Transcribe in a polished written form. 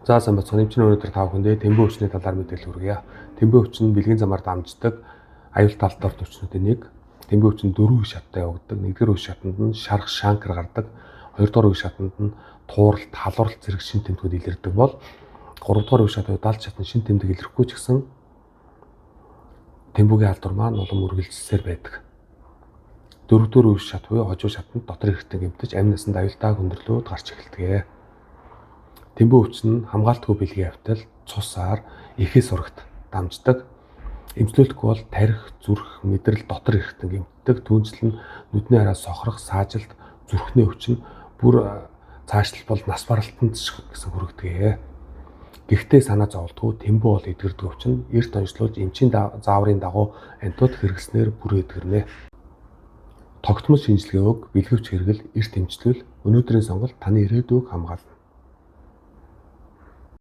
За сайн бацхан эмчний өнөөдөр та бүхэндээ тэмбүү өвчний талаар мэдээлэл хүргье. Тэмбүү өвчин нь бэлгийн замаар дамждаг аюул талд орт өвчнүүдийн нэг. Тэмбүү өвчин дөрвөн үе шаттай явагддаг. Нэгдүгээр үе шатанд нь шарх, шанкр гардаг. Хоёрдугаар үе шатанд нь тууралт, халууралт зэрэг шин тэмдгүүд илэрдэг бол гуравдугаар үе шат буюу далд шатнд шин тэмдэг илэрхгүй ч гэсэн тэмбүүгийн халдвар маань улам үргэлжилсээр байдаг. Дөрөвдүгээр үе шат буюу хожуу шатанд дотор эргэтэн гэмтэж амь насанд аюултай хүндрэлүүд гарч эхэлдэг. Тэмбүү өвчин нь хамгаалтгүй бэлгийн автал, цусаар эхээс урагт дамждаг. Эмчлүүлэхгүй бол тарих, зүрх, мэдрэл дотор эргэтэн гэмтдэг. Түүнчлэн нь нүдний хараа сохрох, саажилт, зүрхний өвчин бүр цаашлал бол нас баралтанд гэсэн хүрэгдэг. Гэхдээ санаа зовлтгүй тэмбүү бол эдгэрдэг өвчин. Эрт онцлуулж эмчийн зааврын дагуу антиод хэрэглэснээр бүр эдгэрнэ. Тогтмол шинжилгээ өг, бэлгэвч хэрэгэл, эрт эмчлүүл өнөөдрийн сонголт таны ирээдүйг хамгаална.